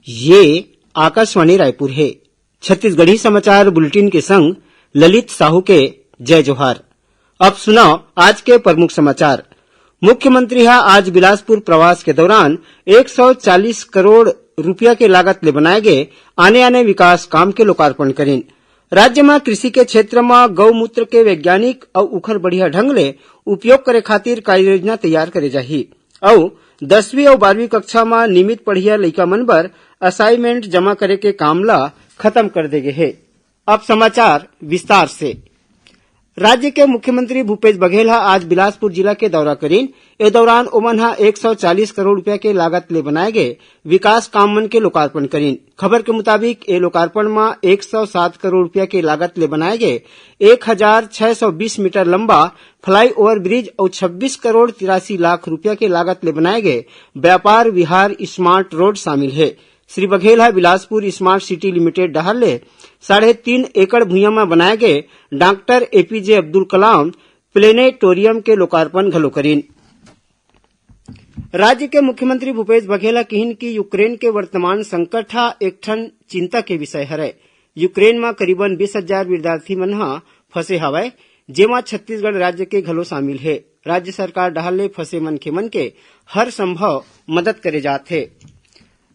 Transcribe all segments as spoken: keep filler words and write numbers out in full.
ये आकाशवाणी रायपुर हे। छत्तीसगढ़ी समाचार बुलेटिन के संग ललित साहू के जय जोहार। अब सुनव आज के प्रमुख समाचार। मुख्यमंत्री ह आज बिलासपुर प्रवास के दौरान एक सौ चालीस करोड़ रुपया के लागत ले बनाए गे आने-आने विकास काम के लोकार्पण करिन। राज्य म कृषि के क्षेत्र म गौमूत्र के वैज्ञानिक अउ उखर बढ़िया ढंग ले उपयोग करे खातिर कार्ययोजना तैयार करे जाही। अउ दसवीं अउ बारहवीं कक्षा म नियमित पढ़िया लइका मन बर असाइनमेंट जमा करे के काम ल खत्म कर दे गे हे। अब समाचार विस्तार से। राज्य के मुख्यमंत्री भूपेश बघेल ह आज बिलासपुर जिला के दौरा करिन। ए दौरान ओमन ह एक सौ चालीस करोड़ रुपया के लागत ले बनाए गे विकास काम मन के लोकार्पण करिन। खबर के मुताबिक, ए लोकार्पण म एक सौ सात करोड़ रुपया के लागत ले बनाए गे एक हजार छह सौ बीस मीटर लंबा फ्लाईओवर ब्रिज अउ छब्बीस करोड़ तिरासी लाख रुपया के लागत ले बनाए गे व्यापार विहार स्मार्ट रोड शामिल हे। श्री बघेल ह बिलासपुर स्मार्ट सिटी लिमिटेड डहार ले साढ़े तीन एकड़ भुइयां म बनाए गे doctor APJ Abdul Kalam planetarium के लोकार्पण घलो करिन। राज्य के मुख्यमंत्री भूपेश बघेल ह किहिन कि यूक्रेन के वर्तमान संकट ह एक ठन चिंता के विषय हरय। यूक्रेन म करीबन बीस हजार विद्यार्थी मन ह फंसे हवय, जेमा छत्तीसगढ़ राज्य के घलो शामिल हे। राज्य सरकार डहार ले फंसे मनखे मन के हर संभव मदद करे जात हे।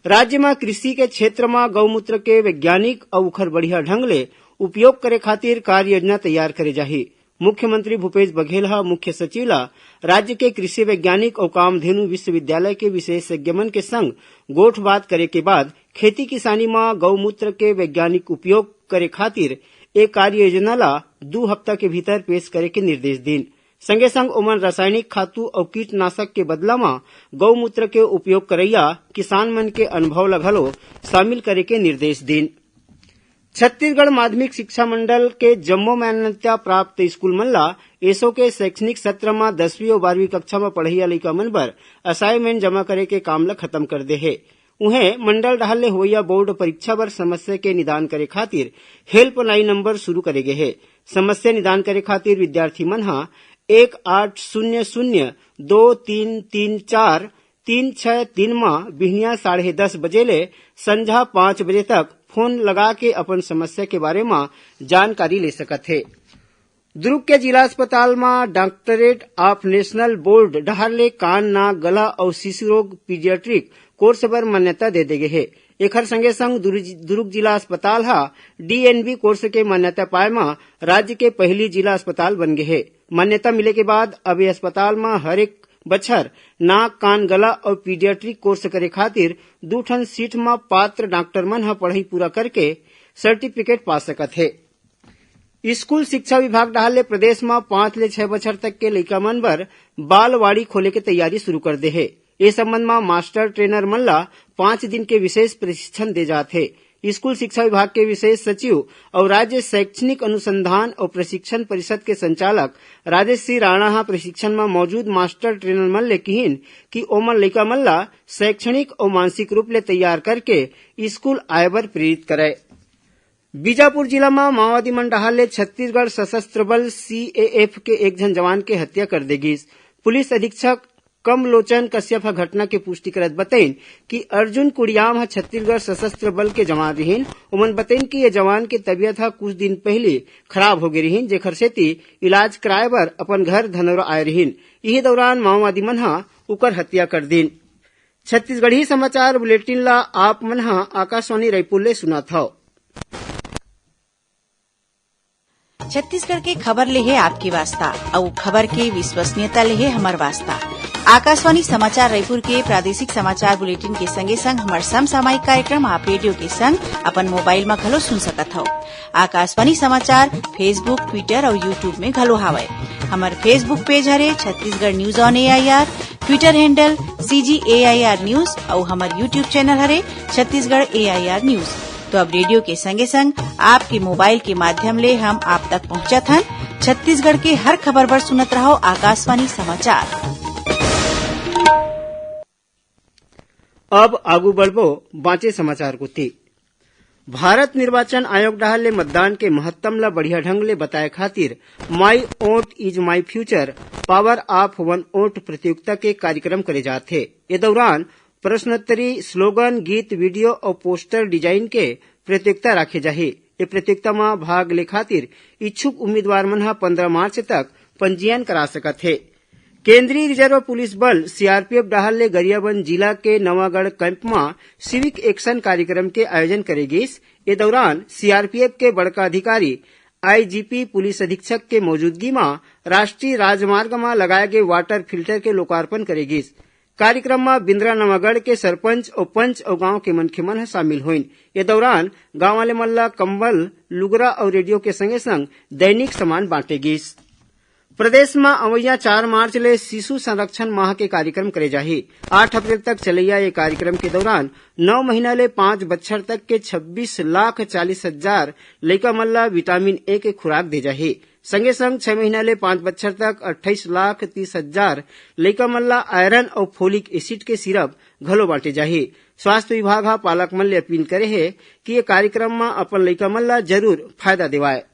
राज्य म कृषि के क्षेत्र म गौमूत्र के वैज्ञानिक अउ उखर बढ़िया ढंग ले उपयोग करे खातिर कार्य योजना तैयार करे जाही। मुख्यमंत्री भूपेश बघेल ह मुख्य सचिव ल राज्य के कृषि वैज्ञानिक अउ कामधेनु विश्वविद्यालय के विशेषज्ञ मन के संग गोठबात करे के बाद खेती किसानी म गौमूत्र के वैज्ञानिक उपयोग करे खातिर ए कार्य योजना ल दू हफ्ता के भीतर पेश करे के निर्देश दीन। संगे संग ओमन रासायनिक खातू अउ कीटनाशक के बदला म गौमूत्र के उपयोग करइया किसान मन के अनुभव ल घलो शामिल करे के निर्देश दीन। छत्तीसगढ़ माध्यमिक शिक्षा मंडल के जम्मो मान्यता प्राप्त स्कूल मन ला एसो के शैक्षणिक सत्र म दसवीं अउ बारहवीं कक्षा म पढ़इया लइका मन बर असाइनमेंट जमा करे के काम ल खत्म कर दे हे। उहें, मंडल डहार ले होवइया बोर्ड परीक्षा बर समस्या के निदान करे खातिर हेल्पलाइन नंबर शुरू करे गे हे। समस्या निदान करे खातिर विद्यार्थी मन ह एक आठ शून्य शून्य दो तीन तीन चार तीन छै तीन म बिहनिया साढ़े दस बजे ले संझा पाँच बजे तक फोन लगा के अपन समस्या के बारे म जानकारी ले सकत हे। दुर्ग के जिला अस्पताल म डॉक्टरेट ऑफ नेशनल बोर्ड डहार ले कान, नाक, गला अउ शिशु रोग पीडियाट्रिक कोर्स बर मान्यता दे दे गे हे। एखर संगे संग दुर्ग, दुर्ग जिला अस्पताल ह डीएनबी कोर्स के मान्यता पाए म राज्य के पहिली जिला अस्पताल बन गे हे। मान्यता मिले के बाद अब ये अस्पताल म हर एक बछर नाक, कान, गला अउ पीडियाट्रिक कोर्स करे खातिर दू ठन सीट म पात्र डॉक्टर मन ह पढ़ई पूरा करके सर्टिफिकेट पा सकत हे। स्कूल शिक्षा विभाग डहार ले प्रदेश म पाँच ले छह बछर तक के लइका मन बर बालवाड़ी खोले के तैयारी शुरू कर दे हे। ए संबंध म मास्टर ट्रेनर मन ला पाँच दिन के विशेष प्रशिक्षण दे जात हे। स्कूल शिक्षा विभाग के विशेष सचिव अउ राज्य शैक्षणिक अनुसंधान अउ प्रशिक्षण परिषद के संचालक राजेश सिंह राणा ह प्रशिक्षण म मौजूद मास्टर ट्रेनर मन ले किहिन कि ओमन लइका मन ला शैक्षणिक अउ मानसिक रूप ले तैयार करके स्कूल आए बर प्रेरित करय। बीजापुर जिला म माओवादी मन डहार ले छत्तीसगढ़ सशस्त्र बल, सीएएफ, के एक झन जवान के हत्या कर दे गिस। पुलिस अधीक्षक कमलोचन कश्यप ह घटना के पुष्टि करत बतइन कि अर्जुन कुड़ियाम ह छत्तीसगढ़ सशस्त्र बल के जवान रिहिन। ओमन बतइन कि ये जवान के तबीयत ह कुछ दिन पहिली खराब हो गे रिहिन, जेखर सेती इलाज कराए बर अपन घर धनौरा आए रिहिन। इही दौरान माओवादी मन ह उकर हत्या कर दीन। छत्तीसगढ़ी समाचार बुलेटिन ला आप मन ह आकाशवाणी रायपुर ले सुनत हव। छत्तीसगढ़ के खबर ले हे आपके वास्ता, अउ खबर के विश्वसनीयता ले हे हमर वास्ता। आकाशवाणी समाचार रायपुर के प्रादेशिक समाचार बुलेटिन के संगे संग हमर समसामयिक कार्यक्रम आप रेडियो के संग अपन मोबाइल म घलो सुन सकत हव। आकाशवाणी समाचार Facebook, Twitter अउ YouTube में घलो हावय। हमर Facebook पेज हरे Chhattisgarh news on AIR, Twitter handle CG AIR news अउ हमर YouTube चैनल हरे छत्तीसगढ़ एआईआर न्यूज। तो अब रेडियो के संगे संग आपके मोबाइल के माध्यम ले हम आप तक पहुंचत हन। छत्तीसगढ़ के हर खबर बर सुनत रहव आकाशवाणी समाचार। अब आगू बढ़बो बांचे समाचार कोति। भारत निर्वाचन आयोग डहार ले मतदान के महत्तम ल बढ़िया ढंग ले बताए खातिर My Vote Is My Future, Power of One Vote प्रतियोगिता के कार्यक्रम करे जात हे। ए दौरान प्रश्नोत्तरी, स्लोगन, गीत, वीडियो अउ पोस्टर डिजाइन के प्रतियोगिता राखे जाही। ए प्रतियोगिता म भाग ले खातिर इच्छुक उम्मीदवार मन ह पंद्रह मार्च तक पंजीयन करा सकत हे। केंद्रीय रिजर्व पुलिस बल, सीआरपीएफ, डहार ले गरियाबंद जिला के नवागढ़ कैंप म सिविक एक्शन कार्यक्रम के आयोजन करे गिस। ए दौरान सीआरपीएफ के बड़का अधिकारी, आईजीपी पुलिस अधीक्षक के मौजूदगी म राष्ट्रीय राजमार्ग म लगाए गे वाटर फिल्टर के लोकार्पण करे गिस। कार्यक्रम म बिंद्रा नवागढ़ के सरपंच अउ पंच अउ गांव के मनखे मन ह शामिल होइन। ए दौरान गांव वाले मन ल कंबल, लुगरा अउ रेडियो के संगे संग दैनिक सामान बांटे गिस। प्रदेश म अवइया चार मार्च ले शिशु संरक्षण माह के कार्यक्रम करे जाही। आठ अप्रैल तक चलइया ये कार्यक्रम के दौरान नौ महीना ले पाँच बच्छर तक के छब्बीस लाख चालीस हजार लइका मन ल विटामिन ए के खुराक दे जाही। संगे संग छह महीना ले पाँच बच्छर तक अट्ठाईस लाख तीस हजार लइका मन ल आयरन अउ फोलिक एसिड के सिरप घलो बांटे जाही। स्वास्थ्य विभाग ह पालक मन ले अपील करे हे कि ये कार्यक्रम म अपन लइका मन ल जरूर फायदा देवाय।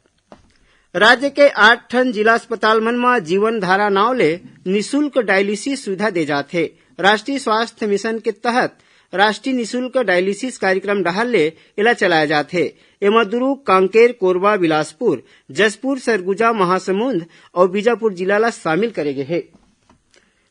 राज्य के आठ ठन जिला अस्पताल मन म जीवन धारा नांव ले निशुल्क डायलिसिस सुविधा दे जात हे। राष्ट्रीय स्वास्थ्य मिशन के तहत राष्ट्रीय निशुल्क डायलिसिस कार्यक्रम डहार ले एला चलाए जात हे। एमा दुरूग, कांकेर, कोरबा, बिलासपुर, जशपुर, सरगुजा, महासमुंद अउ बीजापुर जिला ल शामिल करे गे हे।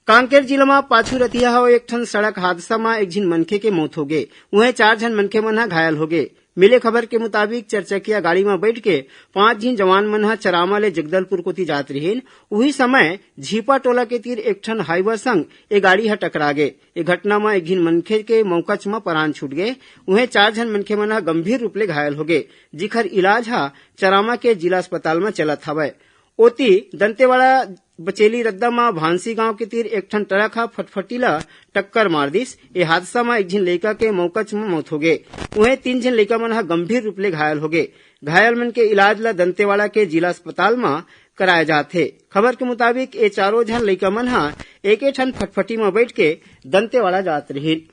कांकेर जिला म पाछू रतिहा हो एक ठन सड़क हादसा म एक झिन मनखे के मौत होगे, उहें चार झन मनखे मन ह घायल होगे। मिले खबर के मुताबिक, चरचकिया गाड़ी म बइठ के पांच झिन जवान मन ह चरामा ले जगदलपुर कोति जात रिहिन। उही समय झीपा टोला के तीर एक ठन हाईवा संग ए गाड़ी ह टकरा गे। ए घटना म एक झिन मनखे के मौकच म परान छूट गे। उहें चार झन मनखे मन ह गंभीर रूप ले घायल होगे, जिखर इलाज ह चरामा के जिला अस्पताल म चलत हवय। ओती, दंतेवाड़ा बचेली रद्दा म भांसी गांव के तीर एक ठन ट्रक ह फटफटी ल टक्कर मार दिस। ए हादसा म एक झिन लइका के मौकच म मौत होगे। उहें तीन झिन लइका मन ह गंभीर रूप ले घायल होगे। घायल मन के इलाज ल दंतेवाड़ा के जिला अस्पताल म कराए जात हे। खबर के मुताबिक, ए चारों झन लइका मन ह एके ठन फटफटी म बइठ के दंतेवाड़ा जात रिहिन।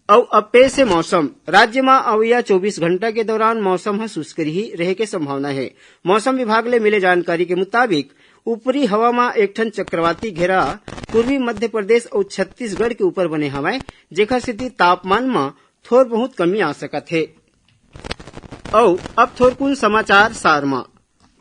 अउ अब पेश हे मौसम। राज्य म अवइया चौबीस घंटा के दौरान मौसम ह शुष्क रही, रहे के संभावना हे। मौसम विभाग ले मिले जानकारी के मुताबिक, ऊपरी हवा म एक ठन चक्रवाती घेरा पूर्वी मध्य प्रदेश अउ छत्तीसगढ़ के ऊपर बने हवय, जेखर सेती तापमान म थोर बहुत कमी आ सकत हे। अउ अब थोरकुन समाचार सार म।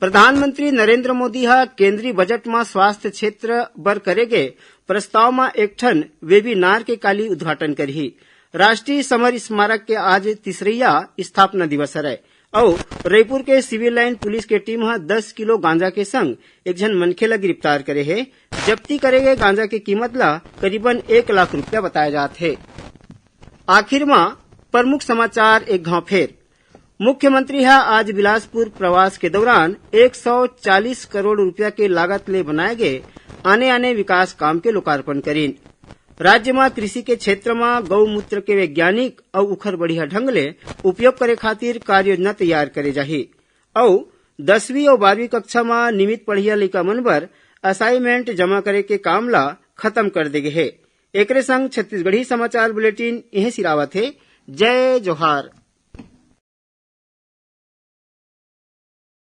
प्रधानमंत्री नरेंद्र मोदी ह केंद्रीय बजट म स्वास्थ्य क्षेत्र बर करे गे प्रस्ताव म एक ठन वेबिनार के काली उद्घाटन करही। राष्ट्रीय समर स्मारक के आज तीसरइया स्थापना दिवस हरय अउ रईपुर के सिविल लाइन पुलिस के टीम ह दस किलो गांजा के संग एक झन मनखे ल गिरफ्तार करे हे। जब्ती करे गए गांजा के कीमत ल करीबन एक लाख रुपया बताए जात हे। आखिर म प्रमुख समाचार एक घांव फेर। मुख्यमंत्री ह आज बिलासपुर प्रवास के दौरान एक सौ चालीस करोड़ रुपया के लागत ले बनाए गे आने-आने विकास काम के लोकार्पण करीन। राज्य म कृषि के क्षेत्र म गौमूत्र के वैज्ञानिक अउ उखर बढ़िया ढंग ले उपयोग करे खातिर कार्य योजना तैयार करे जाही अउ दसवीं अउ बारहवीं कक्षा म नियमित पढ़इया लइका मन बर असाइनमेंट जमा करे के काम ल खत्म कर दे गे हे। एकरे संग छत्तीसगढ़ी समाचार बुलेटिन इहें सिरावत हे। जय जोहार।